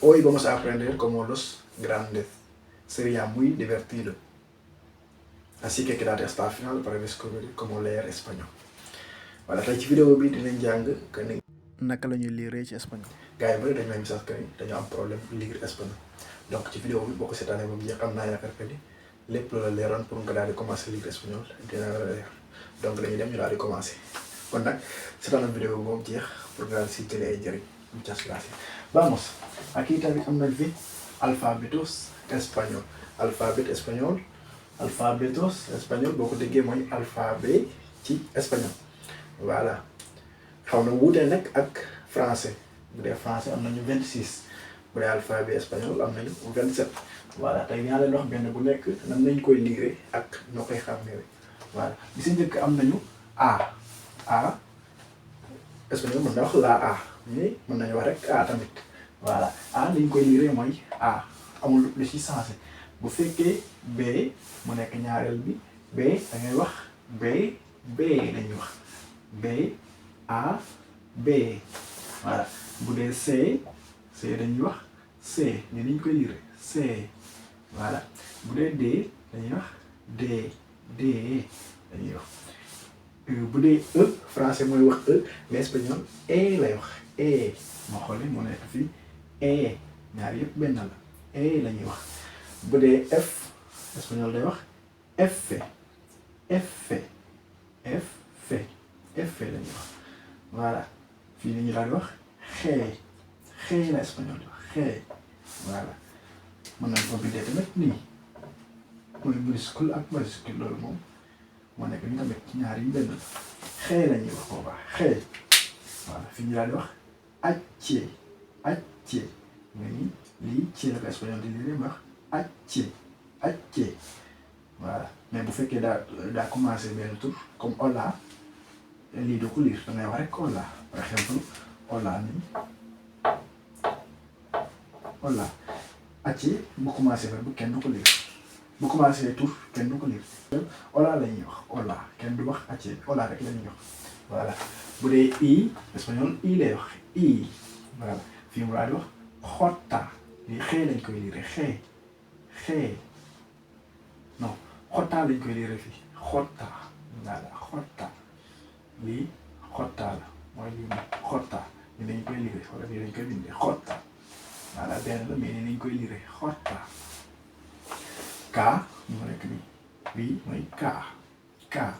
Hoy vamos a aprender cómo los grandes. Sería muy divertido. Así que quédate hasta el final para descubrir cómo leer español. Voilà, tey ci vidéo bi dinañ jàng que ni naka la ñuy lire ci espagnol. gars yi bari dañ may message que ni dañoo am problème lire espagnol. Donc ci vidéo bi boo ko seetaanee ba mu jeex am naa yaakaar que ni lépp loola leeroon pour nga daal di commencer lire espagnol dina la leer. Donc dañuy dem ñu daal di commencer. Kon nag seetaanal vidéo bi ba mu jeex pour nga daal si jëlee ay njëriñ. Muchas gracias. Vamos. Aquí también am nañ fi alfabetos espagnol. Alphabet espagnol. Alphabetos espagnol boo ko déggee mooy alphabet ci espagnol. Voilà xaw na wuute nag ak français bu dee français am nañu 26 bu dee alphabet espagnol am nañu 27. Voilà tey ñaa leen wax benn bu nekk nan nañ koy lire ak noo koy xàmmee. Voilà bi si njëkk am nañu A espagnol mën na wax la A mais mën nañu wax rek A tamit. Voilà A liñ koy lire mooy A amul lu ci sensé. Bu fekkee B mu nekk ñaareel bi B da ngay wax B dañuy wax B A B. Voilà bu dee C dañuy wax C ni dañ koy lire C. Voilà bu dee D dañuy wax D dañuy wax. Bu dee E français mooy wax E mais espagnol E lay wax E. moo xoolee mu nekk fii E ñaar yëpp benn la E la ñuy wax. bu dee F espagnol day wax F la ñuy wax. Voilà fii ni ñu daal di wax xee la espagnol di wax xee. Voilà mën nañ ko bindee tamit nii mooy minuscule ak majuscule loolu moom moo nekk ni tamit ñaar yi benn la xee la ñuy wax boobaa xee. Voilà fii ñu daal di wax acce mais lii ci la ko espagnol di lire wax acce. Voilà mais bu fekkee daa commencé benn tur comme hola lii doo ko lire da ngay wax rek hola par exemple hola nii hola acce bu commencé bu kenn du ko lire bu commencé tur kenn du ko lire. hola la ñuy wax hola kenn du wax acce hola rek la ñuy wax. Voilà bu dee I espagnol I lay wax I. Voilà fii mu daal di wax xotta lii xee lañ koy lire xee non xotta lañ koy lire fii xotta. Voilà xotta lii xotta la mooy lii moom xotta ni dañ koy lire wala nii dañ koy bindee xotta. Voilà benn la mais ni dañ koy lire xotta. Ka moo nekk nii bii mooy ka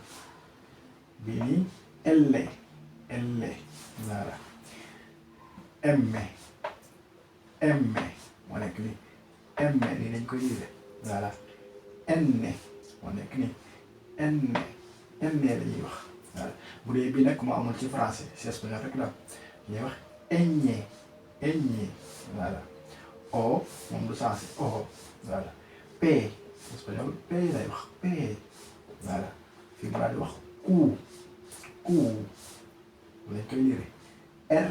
bii nii elle. Voilà M moo nekk nii M nii dañ koy lire. Voilà N moo nekk nii N la ñuy wax. Voilà bu dee bii nag moo amul ci français ci espagnol rek la ñuy wax ñ. Voilà O moom du sensé O. Voilà P espagnol P lay wax P. Voilà fii mu daal di wax Q lañ koy lire R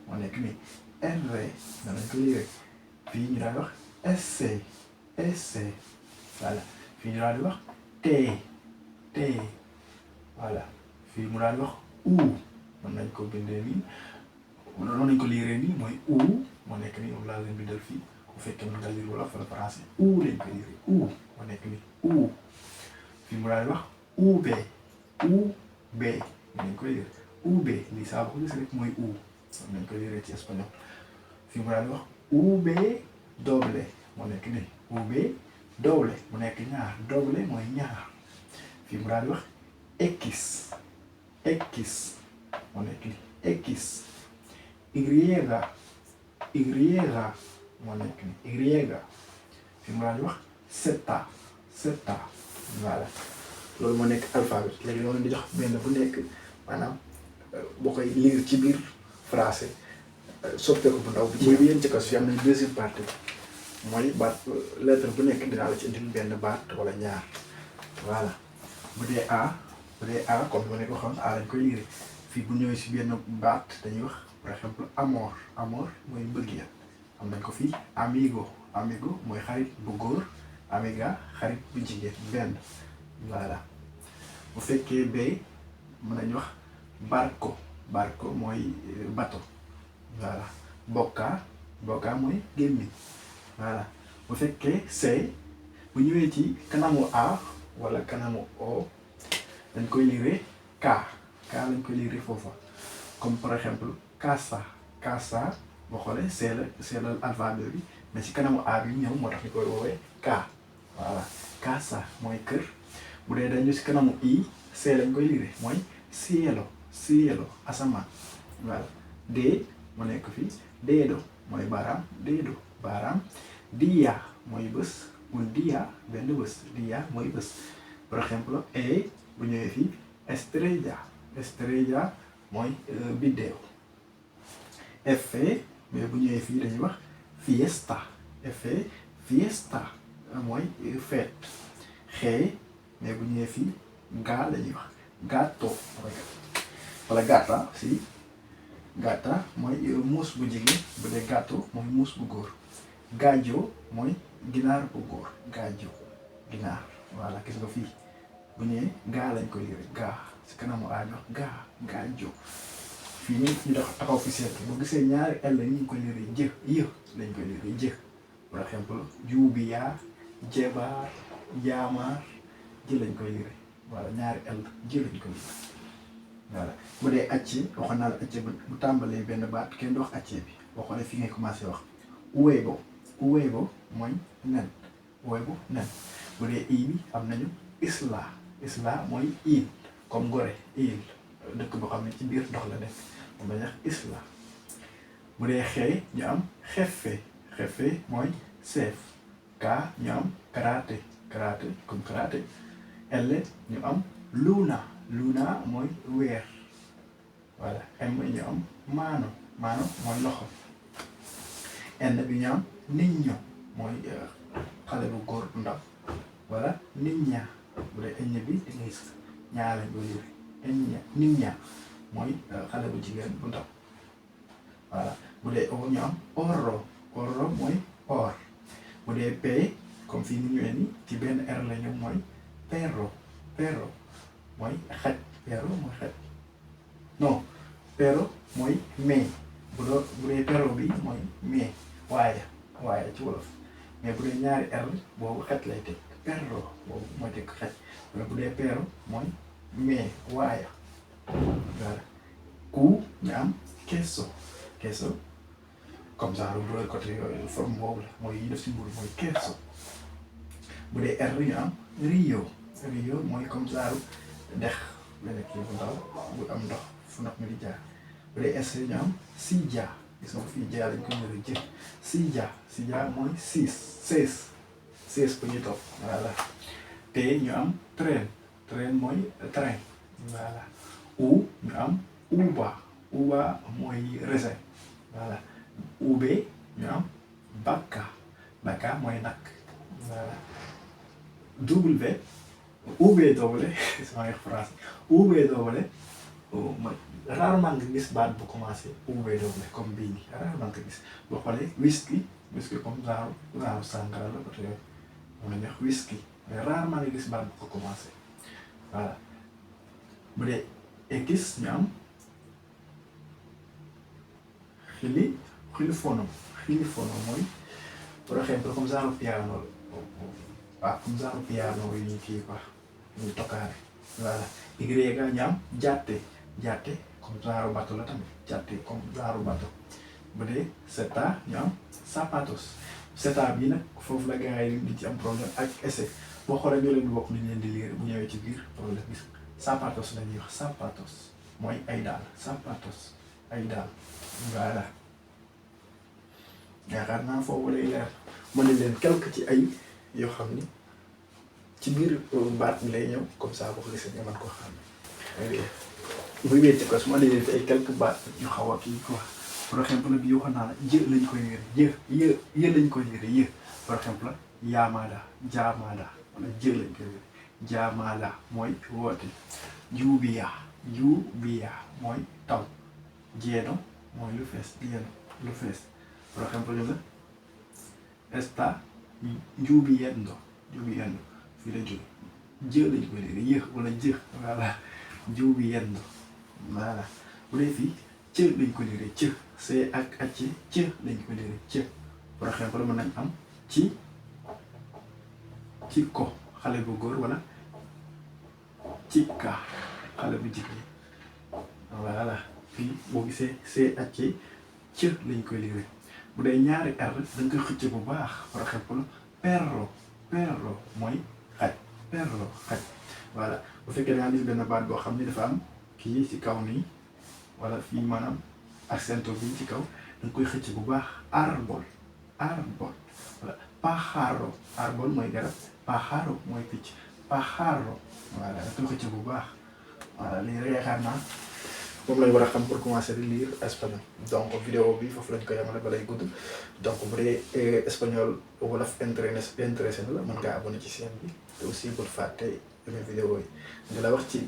moo nekk nii R lañ koy lire. fii ñu daal di wax S. Voilà fii ñu daal di wax T. Voilà fii mu daal di wax U mën nañ ko bindee nii noonu nañ ko lire nii mooy U moo nekk nii moom laa leen bindal fii bu fekkee mën nga lire wolof wala français U lañ koy lire U moo nekk nii U. fii mu daal di wax UB nañ koy lire UB lii saa bu gis rek mooy U moom nañ koy lire ci espagnol. fii mu daal di wax UB doble moo nekk nii UB doble mu nekk ñaar doble mooy ñaar. fii mu daal di wax X moo nekk nii X. Y moo nekk nii Y. fii mu daal di wax Z. Voilà loolu moo nekk alphabet. léegi noonu di jox benn bu nekk maanaam boo koy lire ci biir français soppeeku bu ndaw bi. ci yéen ci kaw si am nañ deuxième partie mooy baat lettre bu nekk dinaa la ci indil benn baat wala ñaar. Voilà bu dee A comme ma ne ko xam A lañ koy lire fii bu ñëwee si benn baat dañuy wax par exemple amour mooy mbëggeel am nañ ko fii amigo mooy xarit bu góor amiga xarit bu jigéen benn. Voilà bu fekkee B mën nañu wax barco mooy bateau. Voilà bokka mooy gémmiñ voilà bu fekkee C bu ñëwee ci kanamu A wala kanamu O dañ koy lire K lañ koy lire foofa comme par exemple casa boo xoolee c'est la alphabet bi mais ci kanamu A bi ñëw moo tax ñu koy woowee K voilà casa mooy kër bu dee dañu ci kanamu I C lañ koy lire mooy cielo asamaan voilà D mu nekk fii dedo mooy baaraam dia mooy bés un dia benn bés dia mooy bés par exemple bu ñëwee fii estrella mooy biddéew F mais bu ñëwee fii dañuy wax fiesta mooy fête mais bu ñëwee fii ga lañuy wax gato wala gata si gata mooy muus bu jigéen bu dee gato mooy muus bu góor gallo mooy ginaar bu góor gallo ginaar voilà gis nga fii bu ñëwee gaa lañ koy lire gaa si kanamu a jox gallo fii nii ñu taxaw fi seet boo gisee ñaari L ñu ngi koy lire yë lañ koy lire par exemple juubiya jebaar jaamaar lañ koy lire voilà ñaari L lañ koy lire voilà bu dee acce waxoon naa la acce bu tàmbalee benn baat kenn du wax acce bi boo xoolee fi ngay commencé wax uwebo mooy nen bu dee i bi am nañu isla mooy île comme Gorée île dëkk boo xam ne ci biir ndox la nekk moom la ñuy wax isla bu dee xee ñu am xefe mooy chef ka ñu am karaté comme karaté elle ñu am luna mooy weer voilà m ñu am maano mooy loxo n bi ñu am niño mooy xale bu góor bu ndaw wala niña bu dee ñ bi di ngay ñaar lañ koy lire niña mooy xale bu jigéen bu ndaw voilà bu dee o ñu am orro mooy or bu dee p comme fii ni ñëwee ni ci benn r la ñu mooy perro mooy xaj pero mooy mais bu dee pero bi mooy mais waaye ci wolof mais bu dee ñaari r boobu xaj lay teg perro boobu mooy teg xaj wala bu dee pero mooy mais waaye voilà ku ñu am queso comme ça bu côté yooyu forme boobu la mooy yi def si mburu mooy queso bu dee r ñu am rio mooy comme ça dex benn kii bu ndaw bu am ndox fu ndox mi di jaar bu dee s ñu am sija gis nga fii jaar lañ ko ñëwee jë sija mooy seize bu ñuy topp voilà te ñu am train mooy train voilà u ñu am uba mooy raisin voilà ub ñu am baka mooy nag voilà UW sama phrase UW mooy rarement nga gis baat bu commencé UW comme bii nii rarement nga gis boo xoolee whisky comme genre sangara la côté yooyu moom la ñuy wax whisky mais rarement nga gis baat bu ko commencé voilà bu dee x ñu am xilifono mooy par exemple comme genre piano comme genre piano yi ñu kii quoi ñu tokkaare voilà y ñu am jatte comme genre bateau la tamit jatte comme genre bateau bu dee seta ñu am sapatos seta bii nag foofu la gars yi di ci am problème ak essai boo xoolee ñoo leen di bokk lu ñu leen di lire bu ñëwee ci biir problème gis sapatos la ñuy wax sapatos mooy ay daal voilà yaakaar naa foofu lay leer mën nañ leen quelque ci ay yoo xam ni ci biir baat bi lay ñëw comme ça boo ko gisee nga mën koo xam ne bu wécce ko su ma leen fi ay quelques baat yu xaw a kii quoi par exemple bi waxoon naa la lañ koy lire yë lañ koy lire par exemple jaamada wala lañ koy lire jaamada mooy woote juubiya mooy taw jeeno mooy lu fees par exemple ñu nga esta juubiyendo fii la jóge lañ koy lire wala voilà juubiyendo voilà bu dee fii cë lañ ko liiree cë c ak acc cë lañ ko liiree cë. par exemple mën nañ am ci ko xale bu góor wala ci ka xale bu jigéen voilà fii boo gisee c ak cë lañ koy liiree. bu dee ñaari r dañ koy xëcc bu baax par exemple perro mooy xaj perro xaj. voilà bu fekkee da nga gis benn baat boo xam ni dafa am kii ci kaw nii wala fii maanaam accento bi ci kaw dañ koy xëcc bu baax arbol voilà arbol mooy garab pájaro mooy picc pájaro voilà dañ koy xëcc bu baax. voilà lii yaakaar naa moom lañ war a xam pour commencer di lire espagnol. donc vidéo bi foofu lañ ko yamale balay gudd. donc bu dee espagnol wolof intéressé na la mën ngaa abonné ci chaîne bi te aussi bul fàtte yeneen vidéo yi nga la wax ci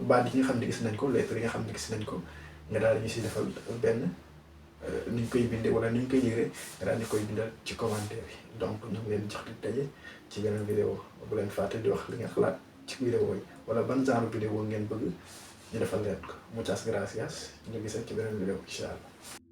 baat yi nga xam ne gis nañ ko lettres yi nga xam ne gis nañ ko nga daal ñu si defal benn ni ñu koy bindee wala ni ñu koy lire nga daal di koy bindal ci commentaire yi. donc ñu ngi leen jox di daje ci beneen vidéo bu leen fàtte di wax li ngeen xalaat ci vidéo yi wala ban genre vidéo ngeen bëgg ñu defal leen ko. muchas gracias ñu gisee ci beneen vidéo incha allah.